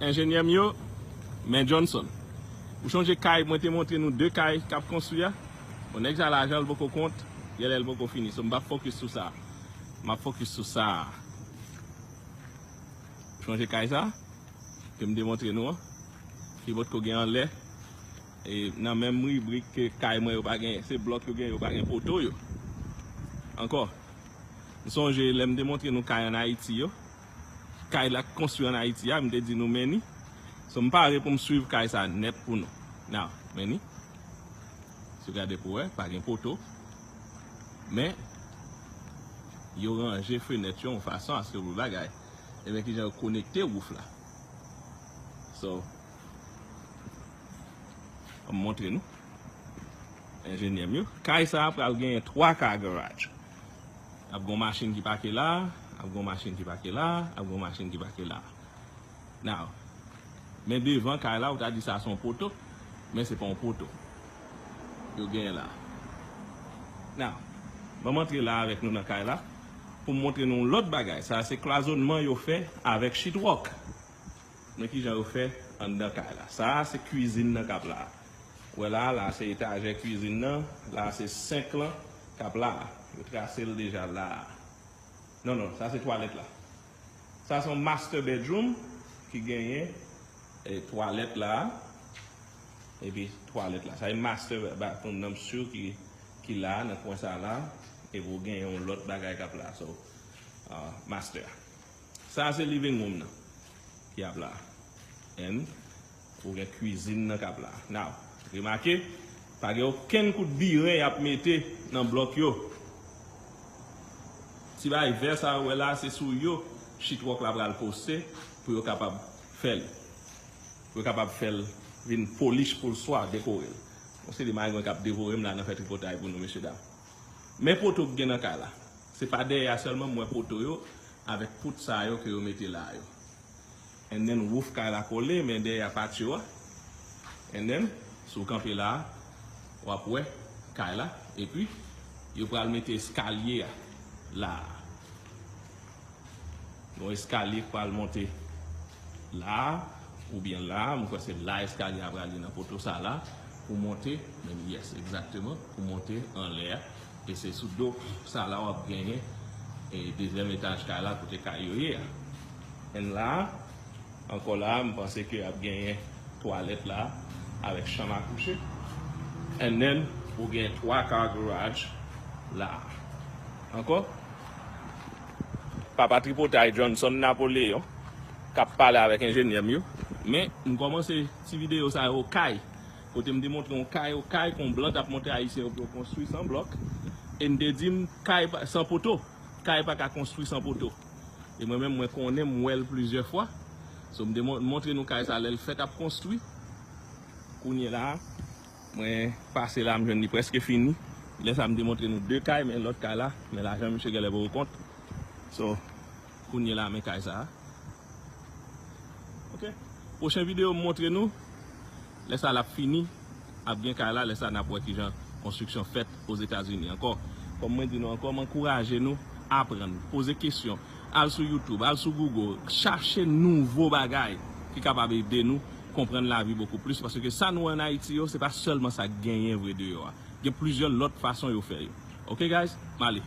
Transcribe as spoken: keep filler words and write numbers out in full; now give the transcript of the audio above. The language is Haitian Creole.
Enjenyè m yo, men Johnson. Ou chonje kay, mwen te montre nou de kay k ap konstwi a? Bon, nèg sa lajan l poko kont, genlè l poko fini. So, m p ap fokis sou sa. M ap fokis sou sa. Ou chonje kay sa? Ke m te montre nou an? Ki potko gen anlè. E nan menm ribrik ke kay mwen yo pa gen, se blòk yo gen, yo pa gen poto yo. Ankò. M sonje lè m te montre nou kay ann Ayiti yo. Kay la k konstwi ann Ayiti a, m te di nou men ni. So, m pare pou m swiv kay sa nèt pou nou. Now, men ni. Si w gade pou wè, pa gen poto. Men, yo ranje fenèt yo yon fason aske pou bagay. E men kijan yo konekte wouf la. So, m montre nou. Enjenyè m yo. Kay sa a pral genyen twa ka garaj. Ap gon machin ki pake la, ap gon machin ki pake la, ap gon machin ki pake la. Now, men devan kay la, ou ta di sa se yon poto, men se pa yon poto. Yo genyen la. Now, ban m antre la avèk nou nan kay la, pou m montre nou yon lòt bagay. Sa se klwazònman yo fè avèk sheetrock. Men kijan yo fè anndan kay la. Sa a se kwizin nan k ap la. Ou wè la, la se etajè kwizin nan, la se senk lan k ap la. Yo trase l deja la. Non, non, sa se twalèt la. Sa se yon master bedroom ki genyen, e, twalèt la, epi twalèt la. Sa se master bathroom nan, m si ki, ki la, nan kwen sa la, epi w genyen yon lòt bagay k ap la. So, ah, master. Sa se living room nan ki ap la. And ou gen kwizin nan k ap la. Now, remake, pa gen okenn kout biren y ap mete nan blòk yo. Ti bagay vè sa ou wè la, se sou yo sheetrock la pral poste pou yo kapab fè l. Pou yo kapab fè l vin polish pou l swa dekore l. Bon, se de marengon k ap devore m la nan fè tripotay pou nou, mesye dam. Men poto k gen nan kay la. Se pa dèyè a sèlman m wè poto yo avèk pout sa yo ke yo mete la yo. And then, wouf kay la kole, men dèyè a patyo a. And then, si w kanpe la a, w ap wè kay la. Epi, yo pral mete eskalye a la a. Gon eskalye k pral monte la a, oubyen la a, m kwè se la eskalye a pral ye nan poto sa la, pou monte, men yes, egzakteman, pou monte anlè a. E se sou do sa la w ap genyen, e, dezyèm etaj kay la kote kay yo ye a. And la, ankò la, m panse ke ap genyen twalèt la avèk chanm a kouche. And then, ou gen twa ka garaj la. Ankò, papa tripotay Johnson Napoleon k ap pale avèk enjenyè m yo. Men, m kòmanse ti videyo sa yo kay. Kote m te montre yon kay, yon kay, kon blan t ap montre Ayisyen yo pou yo konstwi san blòk. E m te di m, kay pa, san poto, kay pa ka konstwi san poto. E mwen menm, mwen konnen, m wè l plizyè fwa. So, m te mon-, montre nou kay sa lè l fèt ap konstwi. Kounye la, mwen pase la, m jwenn li prèske fini. Lè sa, m te montre nou de kay, men lòt kay la, men lajan misye genlè poko kont. So, kounye la, men kay sa a. Ok. Pwochen videyo m montre nou. Lè sa l ap fini, ap gen kay la, lè sa n ap wè kijan konstriksyon fèt Ozetazini. Ankò, kòm mwen di nou ankò, m ankouraje nou aprann, poze kesyon, al sou YouTube, al sou Google, chache nouvo bagay ki kapab ede nou konprann lavi bokou plis, paske sa nou wè ann Ayiti yo, se pa sèlman sa k genyen vre deyò a. Gen plizyè lòt fason yo fè yo. Ok, guys? M ale.